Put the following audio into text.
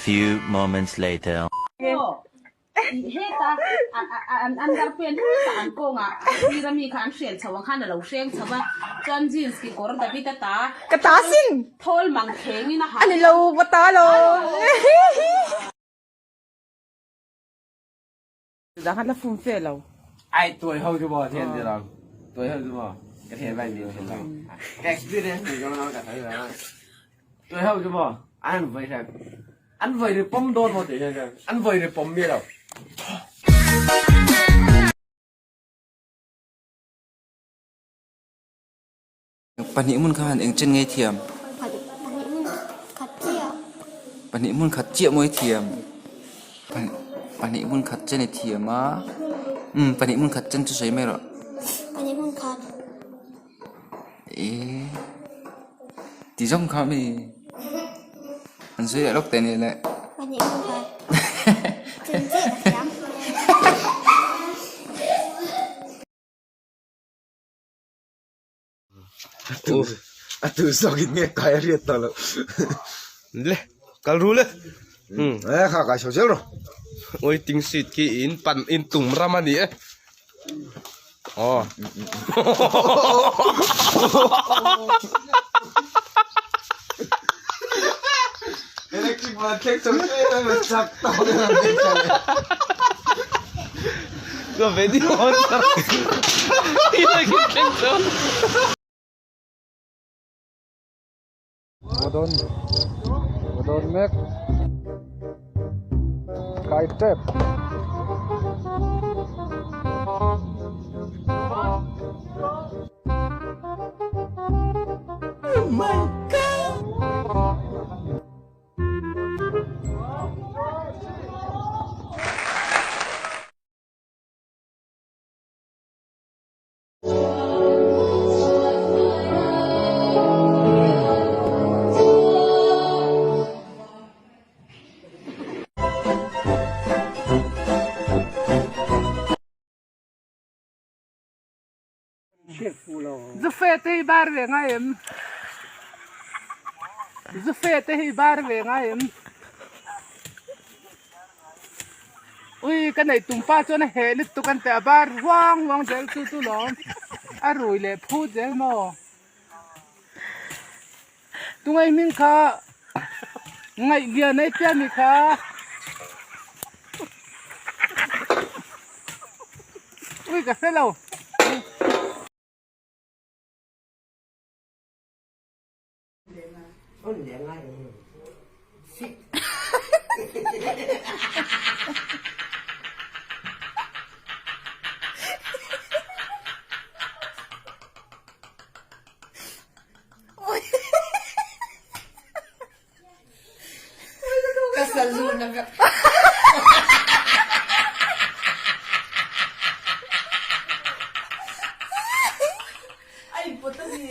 few moments later. Heta an underpant hetah an kawngah a sir ami kha an hren chho ang khan a lo hreng chho a, chuan jeans kekawr David a ta Ka ta sin! Thawl mang thlengin a ha. A ni lo, va ta lo. Dang khan la fum fe lo. Ai tuai ho chu maw thian ti lo. Tuai ho chu maw ka thian vai mi thian lo. Ka experience ni ko ka thai la. Tuai ho chu maw an voi hian an voi ri pom dawt maw ti hian an voi ri pom mi lo. Pahnih hmun kha han eng chen ngei thiam? Pahnih hmun khat chiah. Pahnih hmun khat chiah maw i thiam? Pahnih hmun khat chen i thiam a. Umm pahnih hmun khat chen chu sawi mai rawh. Pahnih hmun khat. E ti zawng kha mi an sawi leh lawk teh ni le. Pahnih hmun khat. Chen chiah ka thiam. A tu zawk in nge kai a hriat tawh loh. Le kal ru le. E kha kai chho zel rawh. Waiting seat khi in pan in tum ram a ni e. Aw. Electric van thleng chho zel a chak tawk in an thleng chho leh. Ka video on tar Vodon Vodon mek kai tep. Oh my god! Zufe te hi bar ve ngai em? Zufe te hi bar ve ngai em? Ui ka neih tum pa chuan a heh lutuk an teh a bar huang huang zel chu chu lawm a rui leh phut zel maw tungai hming kha ngaih lian ai tia mi kha ui ka hre lo. Ka salun a vek. Ai put a ni.